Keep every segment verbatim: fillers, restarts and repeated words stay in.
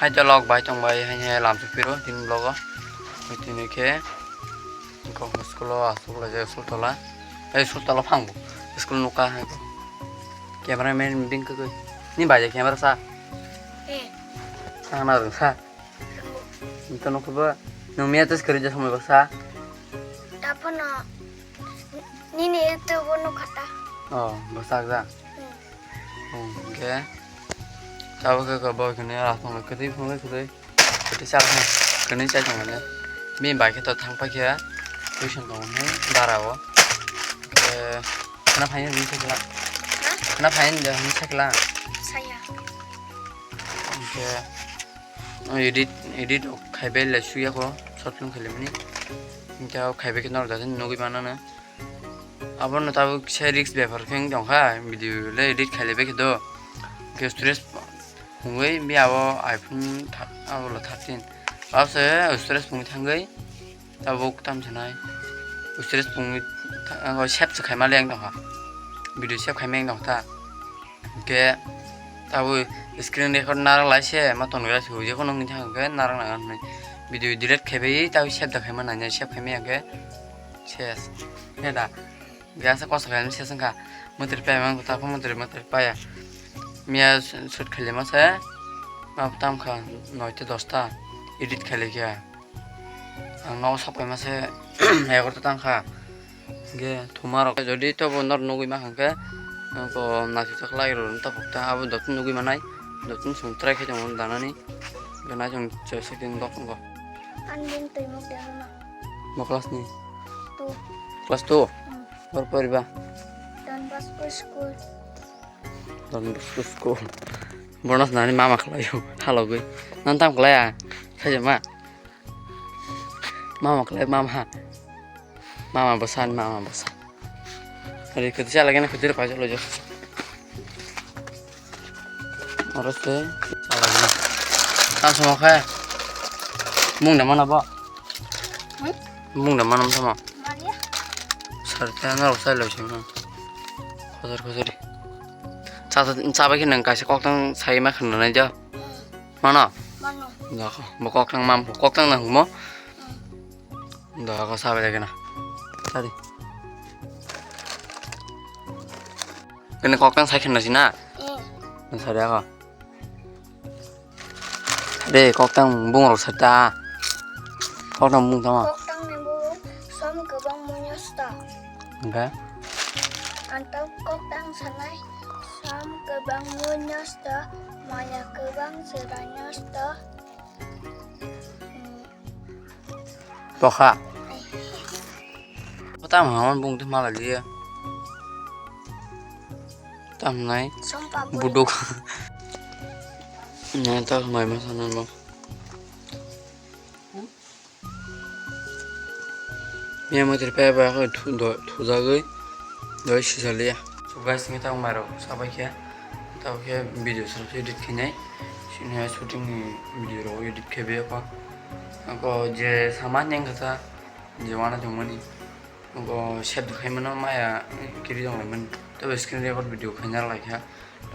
Hai to lok bai tong bai hai hai lam chupiro tin blogo. Tini khe ko school o asuk lai jai school tola. Ei school tola phang bo. School nuka hai ko. Camera man bing ko. Ni bai camera sa. Eh. Sa na rung sa. Nito nokho bo nung mia test kari ja samai baksa. Tapono nini itu bo nukhata. Oh, baksa ja. Hmm. Hwnkhe tabuk khe bo khe aswk kwtwi phunukhe kwtwi kwtwi cha khe kwtwi cha tongmani. Bini bai khe to thang paikhe tuition tongmani dara o. Hwnkhe khwna phaini hwnwi sakla. Ha? Khwna phaini hwnwi sakla. Saya. Hwnkhe edit edit khai bai lai suya kho short film khalimani. Hwnkhe khai bai khe norok da nugwi mano. Abono tabuk se risk bepar khe wng tongkha, video le edit khailaibai khe do. Hwnkhe storage hwnwi bi abo iPhone tha-, abo lo thirteen. Abo se storage hwnwi thangwi tabuk tam sanai. Storage hwnwi tha-, abo save se khaima le wng tongkha. Video save khaima wng tongkha ta. Hwnkhe tabuk screen record narak lai se ma tonwi lai se hwnkhe narak nang hwnwi. Video delete khaibai tabuk save da khaima nanya save khaima hwnkhe. Ses. He da. Gas kosa khe ses wngkha. Mwtri paya man ta ko mwtri mwtri paya. Miya shoot khailima se. Ma tam kha noita dosta. Edit khailai kha. Ang nogo sok paima se egarota tang kha. Ge thuma rok jodi to bo nor nugwi ma hwnkhe. Ko naithotok lai ro ta phokta abo dotun nugwi manai. Dotun sung try khe tongo danani. Ganai jong choi se tin dok go. Ang din twi muk de ma. Mo class ni? Two. Class two? Hmm. Bor poriba? Don Bosco School. Don Bosco School. Bono nani mama khlaio, halogwi. Nan tam khlaiya? Khaija ma? Mama khlai, mama. Mama bosan, mama bosan. Ari kwtwi chala gana kwtwi paisa lojo. Oro se chala gana. Tam samo khe. Mung da mana bo? Hmm? Mung da mana samo? Manya. Sarta na rosai lo sima. Khosor khosori. Cha cha bai khe nang kaisa koktang sai ma khna nai ja. Hmm. Mano? Mano. Dakho, bo koktang mam, koktang na humo. Hmm. Dakho, sabai lagi na. Tadi. Kene koktang sai khenna sina? Hmm. Sari ako. De, koktang bung rok sata. Koktang bung tama. Koktang ni bung som kwbang munyos ta. Enggak. Antau koktang sanai som kwbang munyos ta, maya kwbang seranyos ta. Bokha. Kota mahaman bung teh malah dia. Tam nai. Som pabui. Buduk. Nai tak mai masa nai mo. Mia mwtri paya ba khe thu-, do-, thujagwi doi sijaliya. So guys, ngi tamo mairok sabai khe, tamo khe video srok edit khainai. Sini shooting ni video rok edit khe be ko. Ko je saman yang kata je wana jongmani. Ko save khaimano maya kiri jongmani. Tabo screen record video khaina lai kha.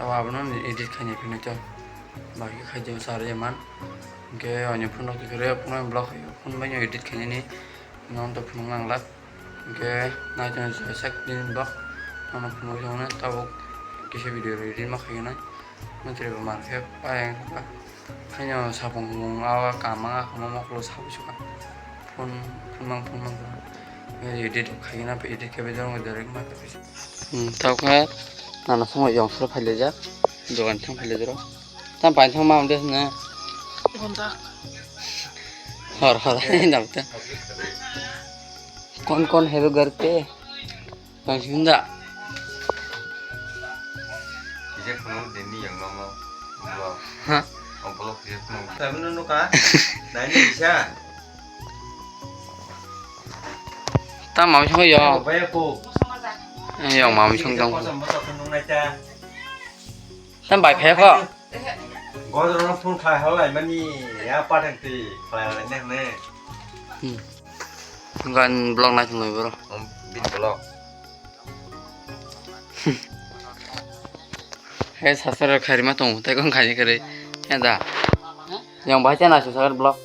Tabo abono edit khainai phino to. Baki khaidi sar eman. Hwnkhe ani phone rok khe phone block khaio. Phone bai edit khainani. Non to phunuk nang lak. Hwnkhe naitong sak din block. Ano phunuk jongno tabuk kisa video edit ma khaina. Mantri bo mar khe pa yang kha. Haino sapung mung awa kama nga kama mokolo sabu suka. Phone, phone mang, phone mang. Edit khaina, edit khe bejong direct ma khe. Hmm, tawkhe nana songwi yong soro phailaijak, dogan thang phailaijak rw. Tam pai thang ma de ne. Gonjak. Hor hor hai dam te. Kon kon hai bo gar te. Tang sinda. Kisa phunuk dini yang mama. Vlog. Ha? Oh, vlog kisa phunuk. Tapi nunu ka? Nani bisa? Ta mami song yo. Bayar ko. Yo mami song dong. Kosong bosok nung naita. Tam bai phai kho. Godro no phone khlai halai mani ya pathang ti khlai halai ne ne. Hmm. Gan blog nai thung bro. Bin blog. He sasar khairima tong tai kong khaini kare. Ya da. Yang bahai chana su sagar blog.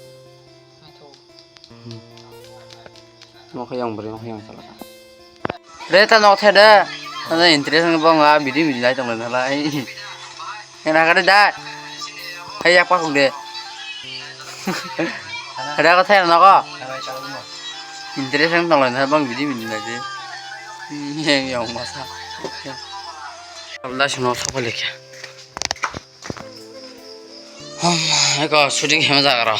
Mo khe yang bri mo khe yang chala. Re ta nok the de. Ana interest ni bong a bidi bidi lai tong lai. Ena kare da. Hai yak pakung de. Ada ko thai noko. Interesting tong lai bang bidi bidi lai de. Yang yang masa. Abla sino sokole kya. Eko shooting hema jaga ro.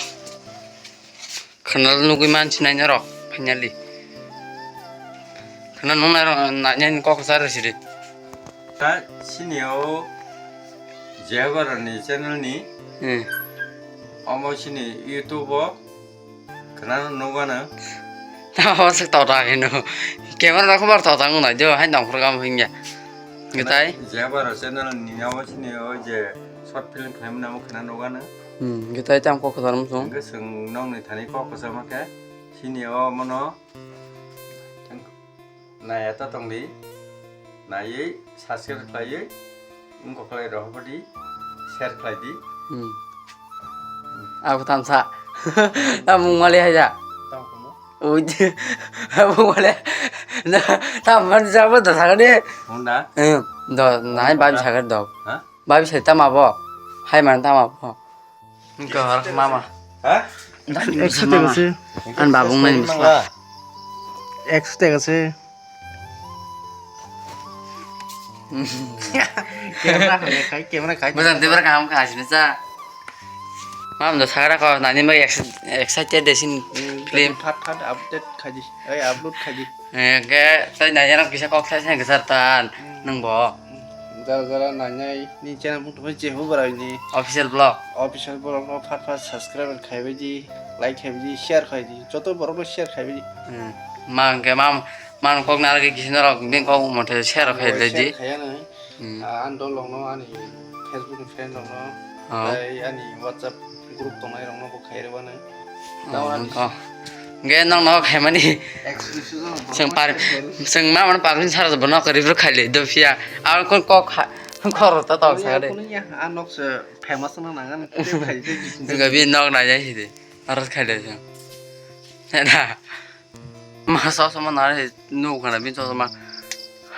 Khwnal nugui mansi naina rok finally. Khwnal nung nai rok naina ni kok sa rw sidi. Ta sini o Jebara ni channel ni. Hmm. Omo sini YouTube o khwnal nugana. Ta o sik tau ta khe no. Camera rok bar tau ta ngunai jo hai nang phur gam hingya. Gitai. Jebara channel ni omo sini o je short film khlaimani omo khwnal nugana. Hmm, gitai tam kok kwchar mung sung. Hwnkhe chwng nokni thani kok kwchar ma khe sini o mono naiya ta tongdi, naiwi subscribe khlaiwi wngkok khlai rohordi, share khlaidi. Hmm. Abo tamsa. Tamung mali haja. Tamo. Ui, abo mali. Na, tamman jabo da sagani. Honda. Eh, do, nai babi sagar do. Ha? Babi sai tama bo. Hai man tama bo. Gor mama. Ha? Ekso taka se. An babung nai bisla. Ekso taka se. Camera khai, camera khai. Bujang tibra kaham kha sini cha. Mam do sagra ko nani ma excited desin film. Phat phat update khaji. Ai upload khaji. Ke tai nai ram kisa kok sai sai gusar tan. Nang bo. Jara jara nainai ni channel bung tongmani je hu barai ni. Official vlog. Official vlog no phat phat subscribe khai bai di, like khai bai di, share khai di. Joto borok no share khai bai di. Hmm. Ma hwnkhe ma, ma kok narwgwi kisa norok bini kok mothe share khai bai di. Share khai ya nai. Hmm. Ah, ani dol rok no, ani Facebook ni friend rok no, oh, tai ani WhatsApp group tongnai rok no bo khai rw nai. Oh, hwnkhe. Hwnkhe nokno khaimani. Exclusive no. Chwng par-, chwng ma mano parking sara bo nok ribro khaile do phiya. Aro kon kok kha, khoro ta tong sa de. Kuno ya, a nok se famous no nang ani. Ga bi nok na jai hide. Aro khaile chwng. Na. Ma so so ma na nu kana bi so so ma.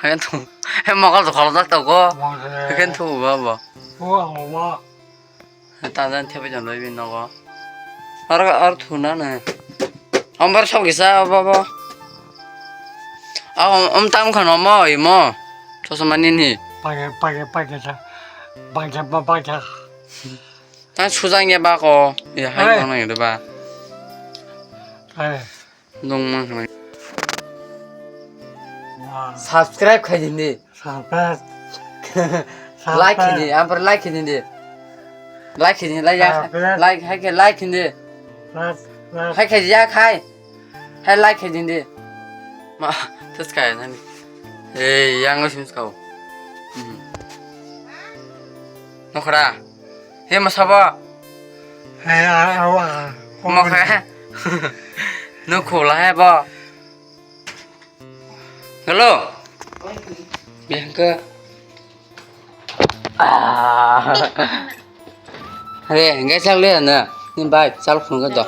Hayan tu. He mokol to kholo tak to go. Hayan tu ba ba. Tanjan thepai jon loi bin nogo. Ar ar thuna na. Ambar sok gisa abo abo. A om tam khan omo imo. Chosma nini. Page page page sa. Page ba page. Ta sujang ya ba ko. Ya hai. Hai. Kono ya ba. Hai. Nung ma khnai. Wow. Subscribe khai din di. Subscribe. Like khai din, ampar like khai din di. Like khai din, like ya. Subscribe. Like, hai ke like khai din di. Like, like. Hai khai ya khai. Hai like khai din di. Ma, tes kai nani. Eh, yang ngai sim skau. Hmm. Nokra. He masa ba. He, a, a, a, a. Mo khe. No khola he ba. Hello. Bianca. Ah. He, ngai chak le na. Ni bai chal phun ga do.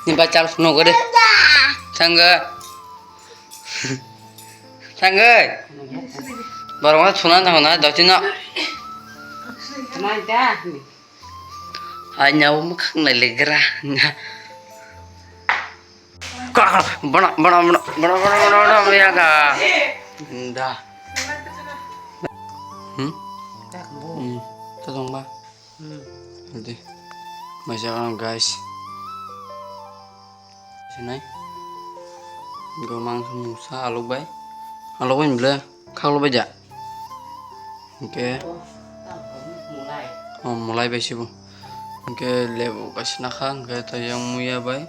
Ni bai chal phun ga de. Thang ga. Thangwi. Borok no thuna thangna dotino. Mai da. Ai nyawo mukhang nai legra. Ka, ka, bana, bana, bana, ya ka. Da. Hmm? Hmm. Tadong ba. Hmm. Adi. Maisa kano, guys. Sinai. Go mangsa mungsa alok bai. Alok bai bwle khaklo bai ja. Hingke. Oh, mulai bai sibo. Hingke lebu kaisa nakha, hingke tei yang muya bai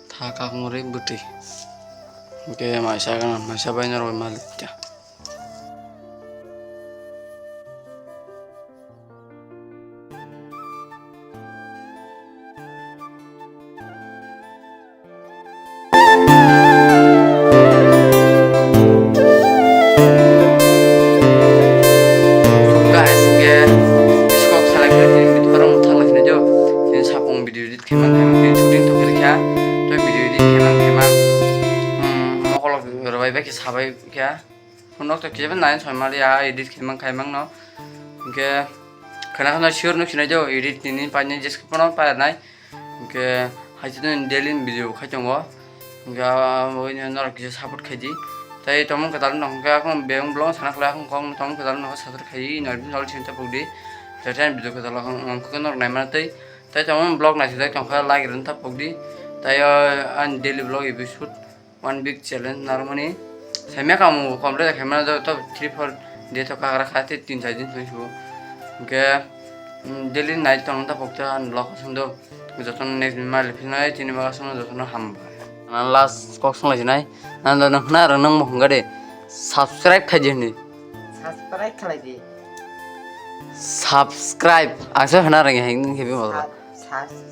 tha kakmuri bwtwi. Hingke maisa kano, maisa bai norok bai malik ja. Guys, hingke biskok salai phai, hingke biskok rok thang lai phai jo. Hingke sapung video Sabai khe phone rok to kisa nai soi mali ya, edit khaimang khaimang no. Hwnkhe khana khana sure nuk sinai do, edit nini paine jeske phone painai. Hwnkhe haitino daily video khai tongo. Hwnkhe abo norok kisa support khaidi. Tai tongmung kwtal no hwnkhe akung beng blong sana khlai akung kong tongmung kwtal no support khaidi, no nol sin ta pokdi. Tai video kwtal no hwnkhe norok naimana tei. Tai tongmung vlog naisijak tongkha, like rin ta pokdi. Tai ani daily vlog episode. One big challenge narwkmani. Saimya kamu complete khaimano joto three four day to kagra kha, tei tin char din thangwi sugo. Hwnkhe, mm, daily night tong ta pokta an vlog song do. Joto next mal philnai tini baga song joto no hambai. Last kok song lai sinai. Nan do nang na rang nang mo hwnga de. Subscribe khaidi hwnwi. Subscribe khalai di. Subscribe. Ang se hwnna rang heng nang hebi mo. Sub-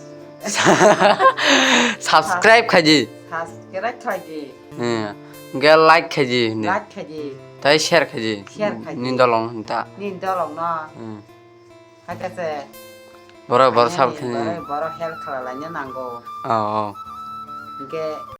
Subscribe khaidi. Subscribe khaidi. Hmm. Hwnkhe like khaidi hwnwi. Like khaidi. Tai share khaidi. Share khaidi. Ni dolong hwnta. Ni dolong no. Hmm. Hakhe se. Borok, borok support khaidi. Borok, borok help khlailaina nango. Oh, oh. Hwnkhe